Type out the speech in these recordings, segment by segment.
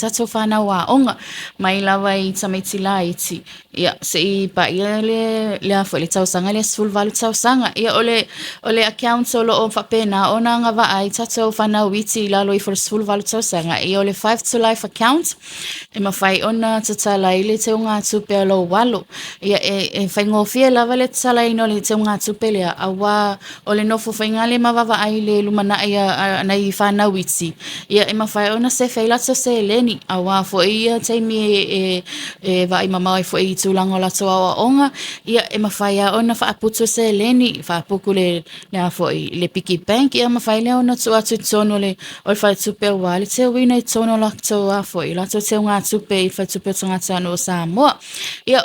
tatou fanau aoga mai lava i tamaiti laiti, ia, seia paia le, le a foi le tausaga lea 18 tausaga. Ia, o le account o lo o faapena ona agavaa ai tatou fanau iti i lalo ifo o le 18 tausaga, ia, o le Five to Life account e mafai ona tatala ai le teugatupe a lou alo. Ia, e faigofie lava le tatalaina o le teugatupe lea, auā o le nofo faiga lea ma vaavaai i le lumanai a nai fanau iti. Ia, e mafai ona sefe ai latou seleni auā foi ia taimi e vaai mamao ai foi i tulaga o latou aoaoga. Ia, e mafai lava ona faaputu seleni, faaputu le a foi le piggy bank, ia mafai lea ona tuu atu i totonu o le faletupe auā le teuina i totonu o latou a foi latou teugatupe i le Faletupe o Tagatanuu o Samoa. Ia,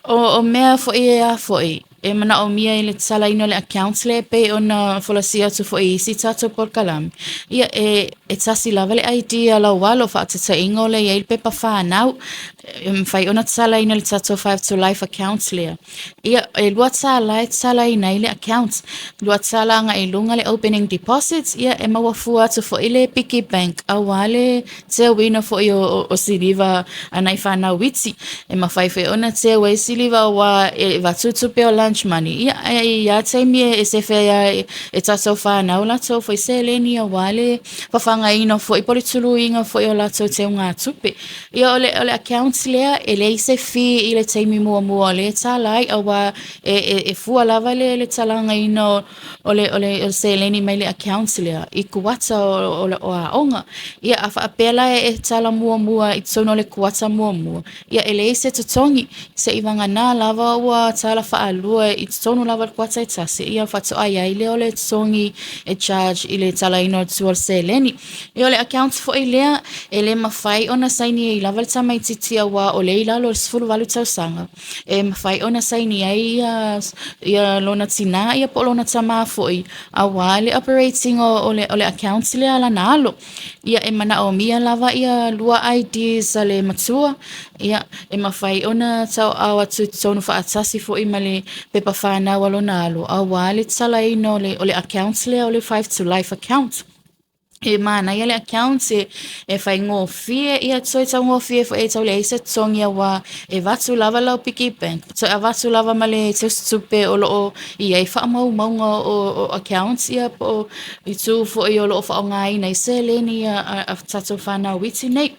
o mea foi e a foi e manaomia i le tatalaina o le account lea e pei ona folasia atu foi i isi tatou polokalame. Ia, e tasi lava le ID a lau alo, faataitaiga o le i ai le pepa fanau, e mafai ona tatalaina le tatou Five to Life account lea. Ia, e $2 e tatalaina ai le account, $2 agai i luga le opening deposit. Ia, e maua fua atu foi le piggy bank auā le teuina foi o siliva a nai fanau iti. E mafai foi ona teu ai siliva auā e avatu tupe o lunch money. Ia, e i ai taimi e sefe ai e tatou fanau latou foi seleni auā le fafagaina foi po o le tuluiga foi o latou teugatupe. Ia, o le account lea e leai se fee i le taimi muamua o lea e tala ai, auā e fua lava le talagaina o le seleni mai le account lea i kuata o aoga. Ia, a faapea la e tala muamua i totonu o le kuata muamua, ia, e leai se totogi, seia vagana lava ua tala faalua i totonu lava o le kuata e tasi, ia faatoa i ai lea o le totogi e charge i le talaina o tua o le seleni. Ia, o le account foi lea e le mafai ona saini ai lava le tamaitiiti auā o lea i lalo o le 18 tausaga. E mafai ona saini ai ia lona tinā, ia, po o lona tamā foi auā le operating o le account lea a lana alo. Ia, e manaomia lava ia lua IDs a le matua. Ia, e mafai ona tauaao atu i totonu faatasi foi ma le pepa fanau a lona alo auā le tatalaina o le account lea o le Five to Life account. E manaia le account, e faigofie, ia, toe taugofie foi, e tau leai se totogi auā e avatu lava lau piggy bank, toe avatu lava ma le teusitupe o lo o i ai faamaumauga o accounts, ia, po o itu foi o lo o faaaogaina ai seleni a tatou fanau iti nei.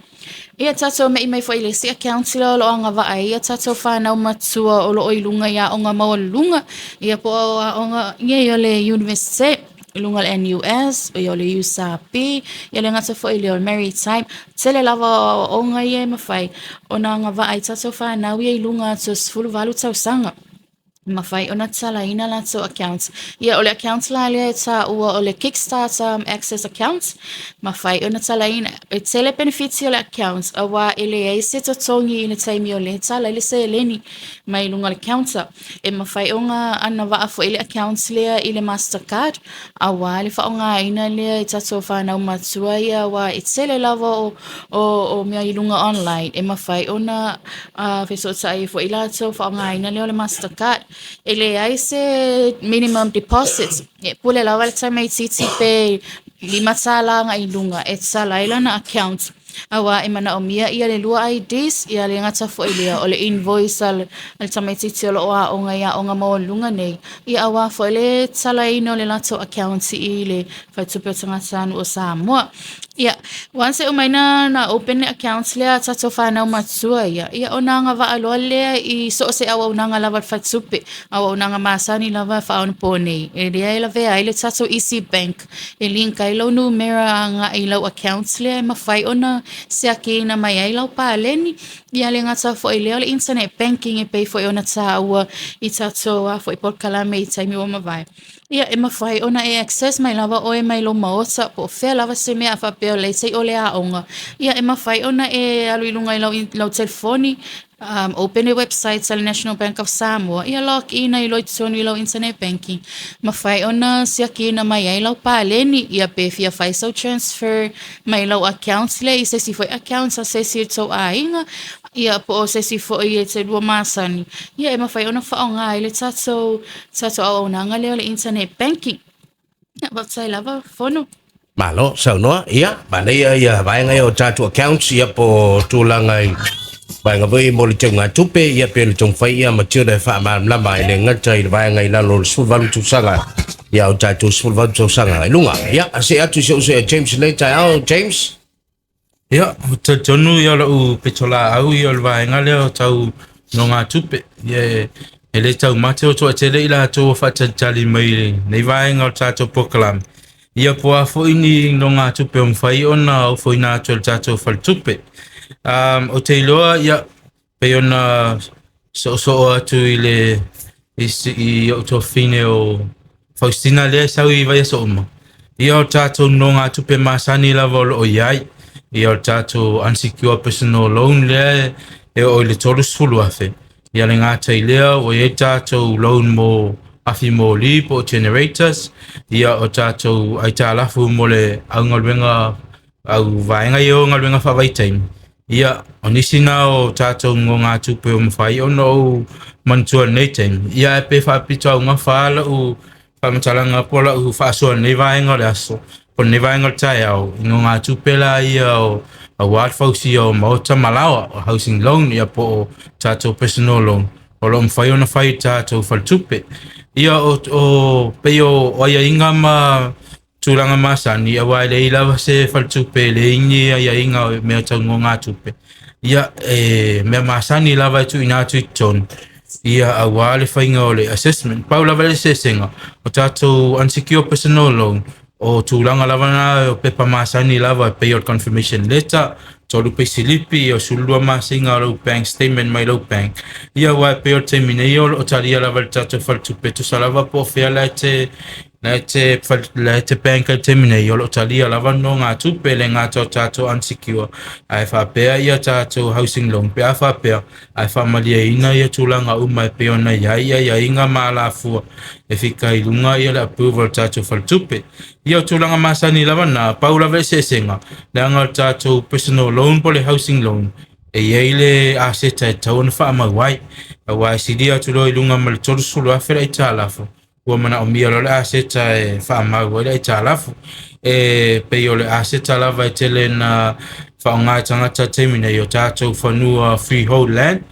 Ia, tatou me'i mai foi i le isi account lea o lo o agavaa ai ia tatou fanau matua o lo o i luga i aoga maualuluga, ia, po o aoga ia o le University i luga o le NUS, ia, o le USP, ia, le gata foi lea o le Maritime. Tele lava o aoaoga ia e mafai ona agavaa ai tatou fanau ia i luga atu o le 18 tausaga. Mafai ona tatalaina latou accounts. Ia, o le account la lea e taua o le Kickstart Access Account, mafai ona talaina. E tele penefiti o le account auā e leai se totogi i le taimi o lea e tala ai le seleni mai luga o le counter. E mafai ona agavaa foi le account lea i le Mastercard auā le faaaogaina lea e tatou fanau matua ia, auā e tele lava o mea i luga online e mafai ona fesootai ai foi latou faaaogaina lea o le Mastercard. E leai se minimum deposit, e pule lava le tamaitiiti pe $5 agai i luga e tatala ai lana account, auā e manaomia ia le lua IDs, ia, le gata foi lea o le invoice a le tamaitiiti o lo o aoga i aoga maualuluga nei, ia, auā foi le tatalaina o le latou account i le Faletupe o Tagatanuu o Samoa. Ia, once e uma ai na open le account lea a tatou fanau matua ia, ia, ona agavaa loa lea i so o se auaunaga lava a le faletupe, auaunaga masani lava faaonaponei. E lea e lavea ai le tatou Easy Bank e link ai lau numera agai i lau account lea e mafai ona siakiina mai ai lau paleni. Ia, le gata foi lea o le internet banking e pei foi ona taua i tatou a foi polokalame i taimi ua mavae. Ia, e mafai ona e access mai lava oe mai lou maota po o fea lava se mea a faapea o lea se i o le aoga. Ia, e mafai ona e alu i luga i lau telefoni, open le website a le National Bank of Samoa, ia, log in ai loa i totonu i lau internet banking. Mafai ona siakiina mai ai lau paleni, ia, pe fia fai sau transfer mai lau account lea i se isi foi account a se isi o tou aiga, ia, po o se isi foi e te lua masani. Ia, e mafai ona faaaoga ai le tatou auaunaga lea o le internet banking. Ia, faafetai lava Fono. Malo saunoa, ia, manaia ia vaega ia o tatou accounts, ia po o tulaga i vaega foi mo le teugatupe, ia pe le taumafai ia Matilda e faamalamalama e le gata i le vaega i lalo o le 18 tausaga, ia o tatou 18 tausaga i luga. Ia, see atu i si ou uso ia James i lenei taeao. James? Ia, ou te talitonu ia o lou pitolaau ia o le vaega lea o tau nogatupe. Ia, e le taumate o toatele i latou ua faatalitali mai i lenei vaega o le tatou polokalame. Ia po o a foi ni nogatupe o mafai ona ofoina atu e le tatou faletupe. Um, ou te iloa, ia, pei ona soosoo atu i le i, i ou tuafafine o Faustina lea e sau i vaiaso uma. Ia o tatou nonogatupe masani lava o lo o i ai. Ia o le tatou unsecured personal loan lea e oo i le 30,000. Ia le gata i lea ua i ai tatou loan mo afi moli po o generators. Ia o tatou aitalafu mo le augaluega au vaega ia o galuega faavaitaimi. Ia, o nisi na o tatou nogatupe ua mafai ona ou manatua i lenei taimi. Ia, ae pe faapito augafa lava lau faamatalaga po o lau faasoa i lenei vaega o le aso, po o lenei vaega o le taeao, i nogatupe la ia o aua le fausia o maota ma laoa, o housing loan, ia po o tatou personal loan, o lo o mafai ona fai i tatou faletupe. Ia, o, o pei o aiaiga ma tulaga masani, aua e leai lava se faletupe e leai ni aiaiga o mea tau nogatupe. Ia, e mea masani lava e tuuina atu i totonu, ia aua le faiga o le assessment. Pau lava le eseesega, o tatou unsecured personal loan, o tulaga lava na o pepa masani lava e pei o le confirmation letter, tolu peisilipi, o 12 masina o lau bank statement mai lau bank. Ia, aua e pei o le taimi nei o lo o talia lava e le tatou faletupe, tusa lava po o fea la e te La e te, la e te bank ai le taimi nei, o lo o talia lava nogatupe, le gata o tatou unsecure, ae faapea ia tatou housing loan, pe a faapea, ae faamalieina ia tulaga uma e pei ona i ai aiaiga ma alafua e fika i luga ia le approval a le tatou faletupe. Ia o tulaga masani lava na, pau lava le eseesega, leaga o le tatou personal loan po o le housing loan, e i ai le aseta e tatau ona faamau ai, aua e silia atu loa i luga ma le 30,000 le aitalafu, ua manaomia loa le aseta e faamau ai le aitalafu. E pei o le aseta lava e tele na faaaoga e tagata i le taimi nei, o tatou fanua freehold land,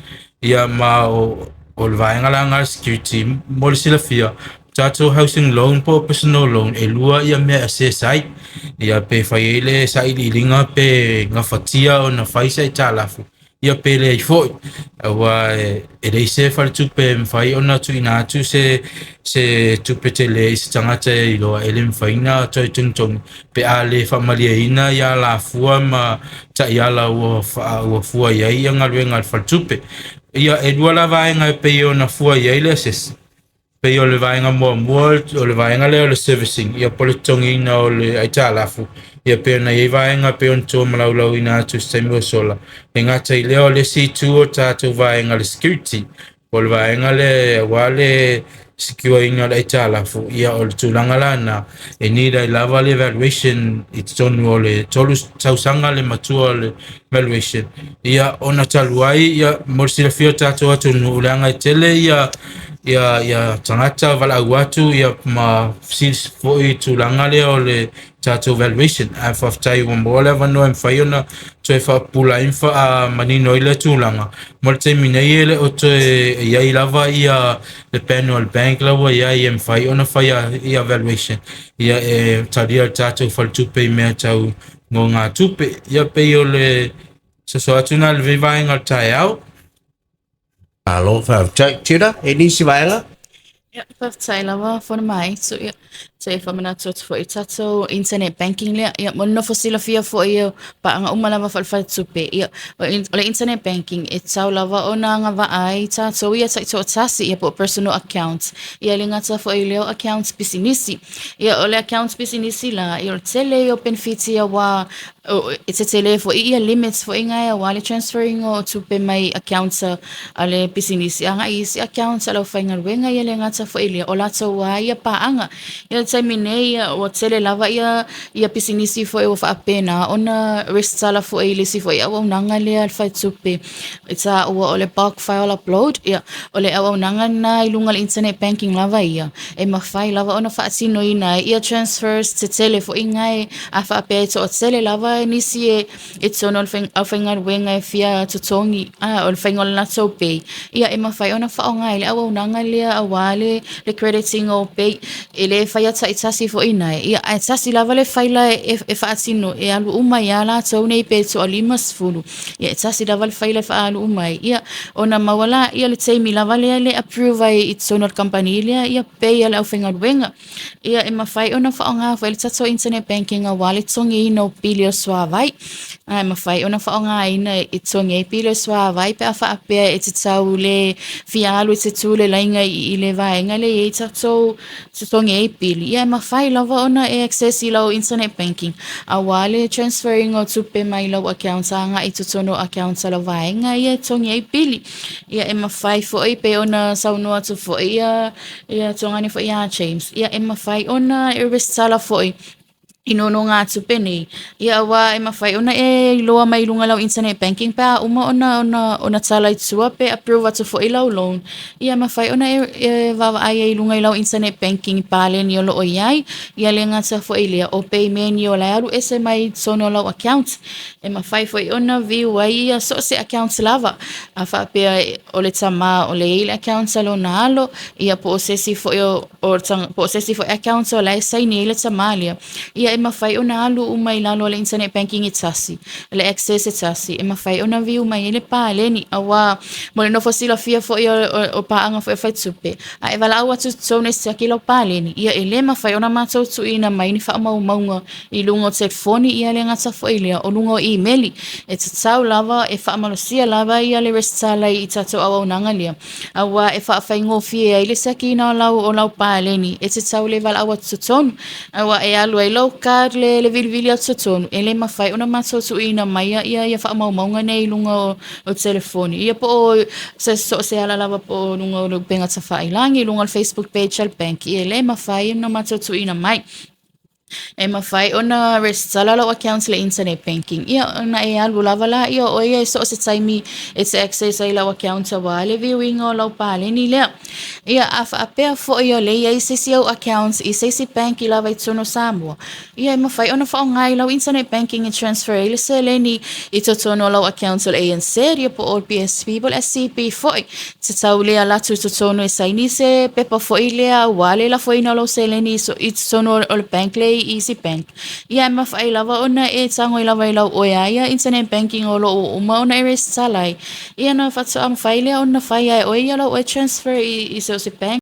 ia ma o, o le vaega la lena security. Mo le silafia, tatou housing loan po o personal loan, e lua ia mea e assess ai. Ia pe fai ai le sailiiliga pe gafatia ona fai se aitalafu. Ia pe leai foi, aua e leai se faletupe e mafai ona tuuina atu se se tupe tele i se tagata e iloa e le mafai ona toe togitogi pe a le faamalieina ia alafua ma taiala ua ua fua i ai galuega a le faletupe. Ia, e lua la vaega e pei ona fua i ai le assess. Pei o le vaega muamua, o le vaega lea o le servicing, ia po o le totogiina o le aitalafu, ia pei ona i ai vaega pei ona tuamalaulaauina atu i se taimi ua sola. E gata i lea, o le isi itu o le tatou vaega o le security, po o le vaega lea aua le secure ina o le aitalafu, ia o le tulaga la lena, e need ai lava le valuation i totonu o le 3 tausaga le matua o le valuation. Ia ona talu ai, ia mo le silafia o le tatou atunuu, leaga e tele ia ia ia tagata valaau atu ia ma fesili foi i tulaga lea o le tatou valuation. Ae faafetai ua maua le avanoa e mafai ona toe faapupula ai ma faamanino ai lea tulaga. Mo le taimi nei e le o toe i ai lava ia le panel a le bank la ua i ai e mafai ona fai ia valuation. Ia e talia le tatou faletupe i mea tau nogatupe. Ia pei o le soso atu na le vaega o le taeao. Malo faafetai. Tilda, e nisi vaega? Ia, faafetai lava Fono Maaitu. Ia, toe faamanatu atu foi i tatou internet banking lea. Ia, mo le nofo silafia foi o paaga uma lava faale-faletupe. Ia, o le internet banking e tatau lava ona agavaa ai tatou ia taitoatasi, ia po o personal accounts. Ia, e le gata foi i lea o accounts pisinisi. Ia, o le accounts pisinisi la, ia o le tele ia o penefiti aua e tetele foi ia limits foi na aua le transferring o tupe mai accounts a le pisinisi agai i isi accounts a le aufaigaluega. Ia le gata foi lea o latou lava ia paaga. Ia, o le taimi nei, ia, ua tele lava ia pisinisi foi ua faapena ona resitala foi i le isi foi auaunaga lea a le faletupe e taua o le bulk file upload. Ia, o le auaunaga lena i luga o le internet banking lava ia, e mafai lava ona faatinoina ai ia transfers tetele foi gae a faapea e toatele lava nisi e totonu o le aufaigaluega e fia totogi, a o le faiga o le latou pay. Ia, e mafai ona faaaoga ai le auaunaga lea aua le credit ina o pay. E le faia taitasi foi nae, ia, ae tasi lava le faila e faatino e alu uma ai lava latou nei pe toa-50. Ia, e tasi lava le faila e faaalu uma ai, ia, ona maua laia le taimi lava lea le approve ai i totonu o le kamupani lea ia pay a le aufaigaluega. Ia, e mafai ona faaaoga foi le tatou internet banking aua le totogiina o pili o le suavai. A e mafai ona faaaogaina e totogi ai pili o le suavai pe a faapea e te tau le fia alu e te tu le laina i le vaega lea e i ai tatou totogi ai pili. Ia, e mafai lava ona e access i lau internet banking aua le transfer ina o tupe mai lau account agai i totonu o account a lau vaega ia e totogi ai pili. Ia, e mafai foi pe ona saunoa atu foi ia togani foi ia James. Ia, e mafai ona e resitala foi i nonogatupe nei. Ia, aua e mafai ona e iloa mai luga lau internet banking pe a uma ona tala i tua pe approve atu foi lau loan. Ia, mafai ona e vaavaai ai i luga i lau internet banking paleni o loo i ai. Ia, le gata foi lea o payment o la e alu ese mai i totonu o lau account. E mafai foi ona view ai ia so o se account lava. A faapea o le tama o le i ai le account a lona alo, ia, po o se isi foi o po o se isi foi account o la e saini ai le tama lea. Ia, e mafai ona alu uma i lalo o le internet banking e tasi, le access e tasi, e mafai ona view mai ai le paleni aua mo le nofo silafia foi o paaga foi o faletupe. A e valaau atu i totonu e siaki lau paleni, ia, e le mafai ona matou tuuina mai ni faamaumauga i luga o telefoni. Ia, le gata foi lea o luga o email. E tatau lava e faamalosia lava ia le resitala i tatou auaunaga lea aua e faafaigofie ai le siakiina o lau paleni. E tatau le valaau atu totonu aua e alu ai lau card le vilivili atu totonu. E le mafai ona matou tuuina mai ia faamaumauga nei i luga o telefoni, ia, po o se so o se ala lava, po o luga o le upega tafailagi, luga o le Facebook page a le bank. Ia, e le mafai ona matou tuuina mai. E mafai ona resitala lau account le internet banking. Ia, ona e alu lava la ia o ia i so o se taimi e te access ai lau account aua le viewing o lau paleni lea. Ia, a faapea foi o le i ai se isi au accounts i se isi bank i lava i totonu o Samoa. Ia, e mafai ona faaaoga i lau internet banking e transfer ai le seleni i totonu o lau account o le ANZ, ia, po o le PSB po o le SCB foi. Tatau le alu atu i totonu e saini se pepa foi lea aua le lafoina o lau seleni i totonu o le bank le i isi bank. Ia, e mafai lava ona e tago i lava i lau oe ia internet banking o loo uma ona e resitala ai. Ia, na faatoa mafai lea ona fai ai oe ia lau oe transfer i se o se bank.